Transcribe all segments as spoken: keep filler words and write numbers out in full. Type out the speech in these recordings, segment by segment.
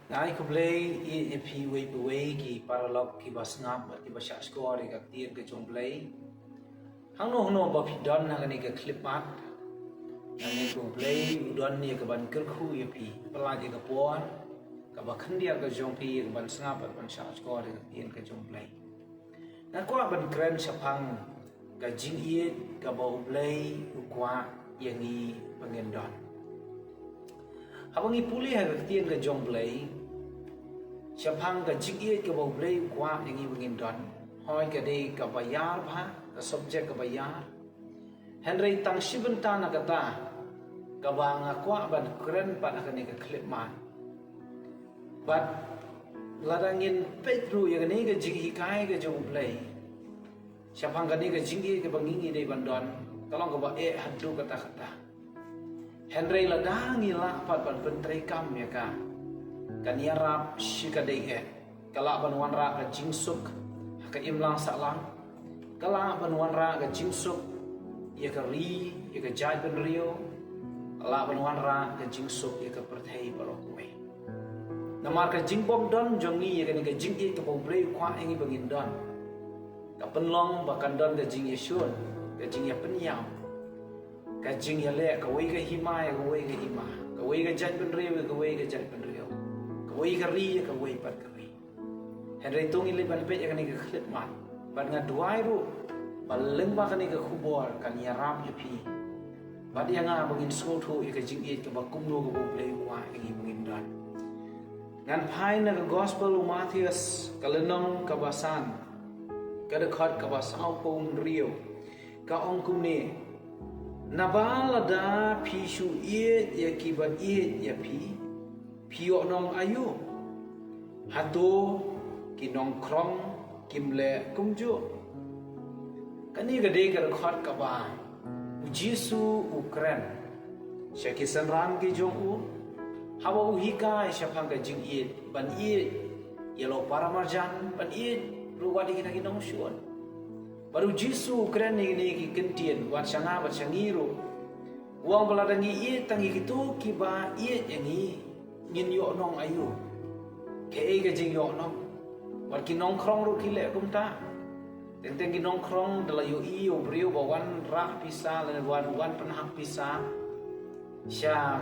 Nga ai khublei ïa phi uwei pa uwei ki paralok kiba sngap bad kiba shahshkor ïa ka ktien ka jong U Blei. Hangno hangno ba phi don ha kane ka khyllipmat, nga ngeit ba U Blei u don ïa ka ban kyrkhu ïa phi. Pynlait ïa ka por kaba khyndiat ka jong phi ïa ka ban sngap bad ban shahshkor ïa ka ktien ka jong U Blei. Nga kwah ban kren shaphang ka jingïeit kaba U Blei u kwah ïa ngi ba ngin don. Haba ngi pule ha ka ktien ka jong U Blei shaphang ka jingïeit kaba U Blei u kwah ïa ngi ba ngin don, hooid ka dei kaba ïar bha, ka subject kaba ïar. Hynrei tang shi bynta na kata kaba nga kwah ban kren pat ha kane ka khyllipmat. Bad lada ngin peit ruh ïa kane ka jinghikai ka jong U Blei shaphang kane ka jingïeit kaba ngi ngi dei ban don, ka long kaba eh haduh katta katta. Hynrei lada ngi lah pat ban pyntreikam ïa ka, kan ïarap shikatdei eh. Ka lah ban wanrah ka jingsuk ha ka imlang sahlang. Ka lah ban wanrah ka jingsuk ïa ka ri, ïa ka jaitbynriew. Ka lah ban wanrah ka jingsuk ïa ka pyrthei baroh kawei. Namar ka jingbym don jong ngi ïa kane ka jingïeit kaba U Blei u kwah ïa ngi ba ngin don, ka pynlong ba kan don ka jingïashun, ka jingïapynïap, ka jingïaleh, kawei ka hima ïa kawei ka hima, kawei ka jaitbynriew ïa kawei ka jaitbynriew, kawei ka ri ïa kawei pat ka ri. Hynrei to ngin leit ban peit ïa kane ka khyllipmat. Bad nga duwai ruh ba lyngba kane ka khubor kan ïarap ïa phi bad ïa nga ba ngin sngewthuh ïa ka jingïeit kaba kumno kaba U Blei u kwah ïa ngi ba ngin don. Ngan phai na ka Gospel u Mathaios, ka lynnong kaba san, ka dkhot kaba sawphew hynriew. Ka ong kumne: Naba lada phi shu ïeit ïa kiba ïeit ïa phi, phi ïoh nong aïu? Hato ki nongkhrong kim leh kumjuh? Kane ka dei ka dkhot kaba U Jisu u kren sha ki synran ki jong u haba u hikai shaphang ka jingïeit, ban ïeit ïa la u paramarjan, ban ïeit ruh wat ïa kita ki nongshun. Bad U Jisu u kren ïa kine ki kyntien wat sha nga bad sha ngi ruh. U ong ba lada ngi ïeit tang ïa kito kiba ïeit ïa ngi, ngin ïoh nong aïu? Kaei ka jingïoh nong? Wat ki nongkhrong ruh ki leh kumta. Teng teng ki nongkhrong da la ïohi ïa u briew ba wan rah pisa lane wan, wan pynhap pisa sha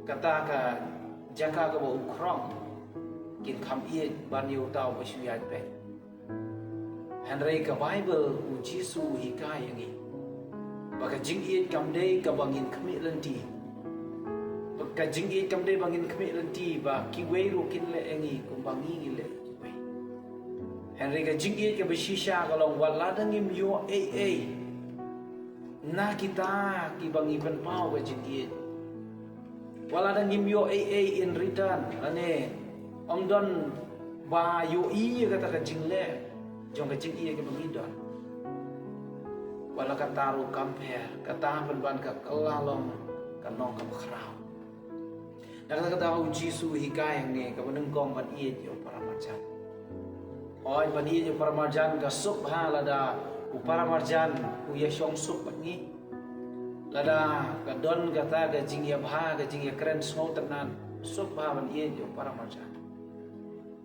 kata ka jaka kaba u khrong, kin kham ïeit ban ïa uta uba shu ïaid beit. Hynrei ka Baibl, U Jisu u hikai ïa ngi ba ka jingïeit kam dei kaba ngin khmih lynti. Ba ka jingïeit kam dei ba ngin khmih lynti ba kiwei ruh kin leh ïa ngi kumba ngi ngi leh ïa kiwei. Hynrei ka jingïeit kaba shisha ka long wat lada ngim ïoh ei ei na kita kiba ngi pynpaw ka jingïeit, wat lada ngim ïoh ei ei in return, lane ym don ba ïohi ïa kata ka jingleh jong ka jingïeit kaba ngi don, wat la kata ruh kam pher, kata pynban ka kylla long ka nong kaba khraw. Na kata kata U Jisu u hikai hangne kaba nyngkong ban ïeit ïa u paramarjan. Hooid, ban ïeit ïa u paramarjan ka suk bha lada u paramarjan u ïashong suk bad ngi. Lada ka don kata ka jingïabha, ka jingïakren sngewtynnat, suk bha ban ïeit ïa u paramarjan.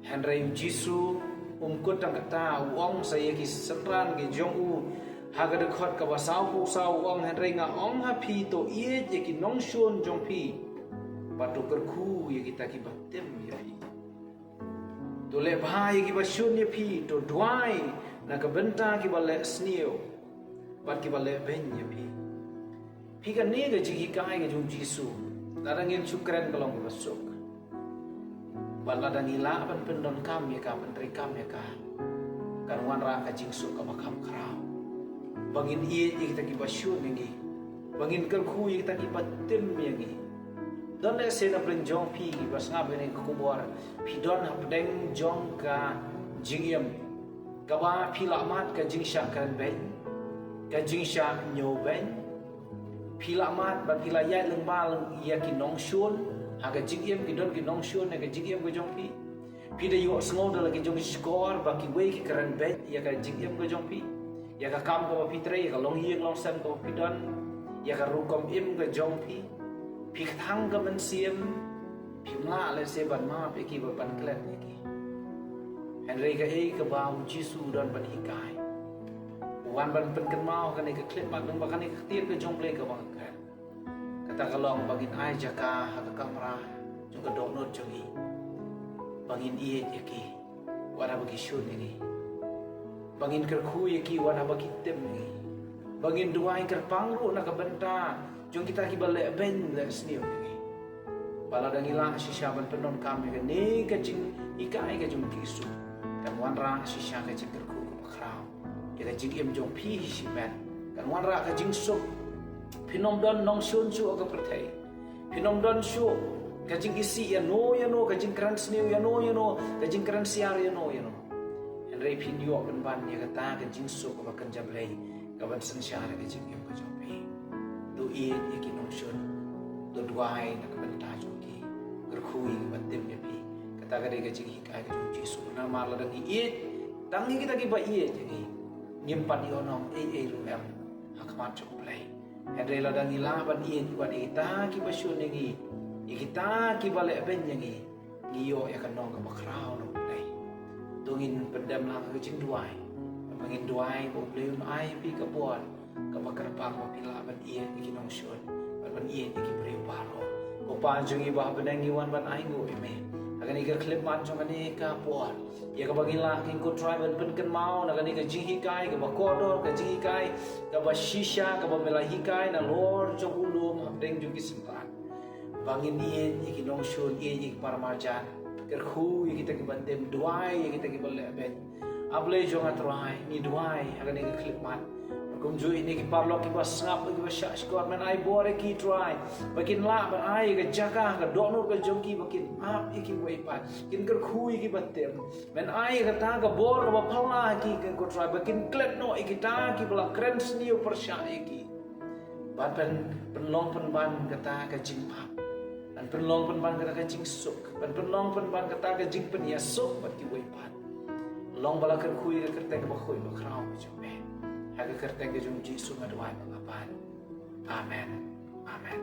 Hynrei U Jisu um kut tang kata, u ong sa ïa ki synran ki jong u ha ka dkhot kaba sawphew saw, u ong: Hynrei nga ong ha phi, to ïeit ïa ki nongshun jong phi bad to kyrkhu ïa kita kiba tim ïa phi. To leh bha ïa kiba shun ïa phi, to duwai na ka bynta kiba leh sniew bad kiba leh beiñ ïa phi. Phi, kane ka jinghikai ka jong U Jisu, lada ngin shu kren ka long kaba suk. Bad lada ngi lah ban pyndonkam ïa ka, pyntreikam ïa ka, kan wanrah ka jingsuk kaba kham khraw. Ba ngin ïeit ïa kita kiba shun ïa ngi, ba ngin kyrkhu ïa kita kiba tim ïa ngi. Don lehse na pdeng jong phi kiba sngap ïa kane ka khubor, phi don hapdeng jong ka jingim kaba phi la mad ka jingshah kren beiñ, ka jingshah ñiew beiñ. Phi la mad bad phi la ïaid lyngba ïa ki nongshun ha ka jingim, ki don ki nongshun ha ka jingim ka jong phi. Phi da ïohsngew da la ki jong ki shkor ba kiwei ki kren beiñ ïa ka jingim ka jong phi, ïa ka kam kaba phi trei, ïa ka longïing longsem kaba phi don, ïa ka rukom im ka jong phi. Phi kthang ka mynsiem, Phim lah lehse ban map ïa ki, ban klet ïa ki. Hynrei kaei kaba u Jisu u don ban hikai, u wan ban pynkynmaw kane ka khyllipmat, ba kane ka ktien ka jong U Blei kaba nga kren, kata ka long ba ngin ai jaka ha ka kamra jong ka dohnud jong ngi, ba ngin ïeit ïa ki wat haba ki shun ïa ngi, ba ngin kyrkhu ïa ki wat haba ki tim ïa ngi, ba ngin duwai kyrpang ruh na ka bynta jong kita kiba lehbeiñ lehsniew ïa ngi. Ba lada ngi lah shisha ban pyndonkam ïa kane ka jinghikai ka jong u Jisu, kan wanrah shisha ka jingkyrkhu kaba khraw ïa ka jingim jong phi hi shimet. Kan wanrah ka jingsuk. Phin ym don nongshun shuh ha ka pyrthei. Phin ym don shuh ka jingisih ïano ïano, ka jingkren sniew ïano ïano, ka jingkren siar ïano ïano. Hynrei phin ïoh pynban ïa kata ka jingsuk kaba kynja Blei, kaban synshar ïa ka jingim ka jong phi. To ïeit ïa ki nongshun, to duwai na ka bynta jong ki, kyrkhu ïa kiba tim ïa phi. Kata ka dei ka jinghikai ka jong u Jisu. Namar lada ngi ïeit tang ïa kita kiba ïeit ïa ngi, ngim pat ïoh nong ei ei ruh em ha khmat jong U Blei. Hynrei lada ngi lah ban ïeit wat ïa kita kiba shun ïa ngi, ïa kita kiba lehbeiñ ïa ngi, ngi ïoh ïa ka nong kaba khraw na U Blei. To ngin pyndem lang ha ka jingduwai, ba ngin duwai ba U Blei un ai ïa phi ka bor kaba kyrpang, ba phin lah ban ïeit ïa ki nongshun, ban, ban ïeit ïa ki briew baroh. Ko Pa jong ngi ba ha bneng, ngi wan ban ainguh ïa me ha kane ka khyllipmat jong kane ka por, ïa kaba ngi lah, ko Trai, ban pynkynmaw na kane ka jinghikai kaba kordor, ka jinghikai kaba shisha kaba me la hikai nalor jong u lum hapdeng jong ki synran. Ba ngin ïeit ïa ki nongshun, ïeit ïa ki paramarjan, kyrkhu ïa kita kiba tim, duwai ïa kita kiba lehbeiñ. A Blei jong nga Trai, ngi duwai ha kane ka khyllipmat, kumjuh ïa kine ki paralok kiba sngap, kiba shah shkor, men ai bor ïa ki Trai, ba kin lah ban ai ka jaka, ka dohnud ka jong ki, ba kin ap ïa kiwei pat, kin kyrkhu ïa kiba tim. Men ai kata ka bor kaba phylla ha ki, ko Trai, ba kin klet noh ïa kita kiba la kren sniew pyrshah ïa ki. Ban pyn, pynlong pynban kata ka jingmap, ban pynlong pynban kata ka jingsuk, ban pynlong pynban kata ka jingpynïasuk bad kiwei pat. Long ba la kyrkhu ïa ka kyrteng kaba khuid ba khraw ka jong me. Ha ka kyrteng ka jong u Jisu nga duwai bad nga pan. Amen. Amen.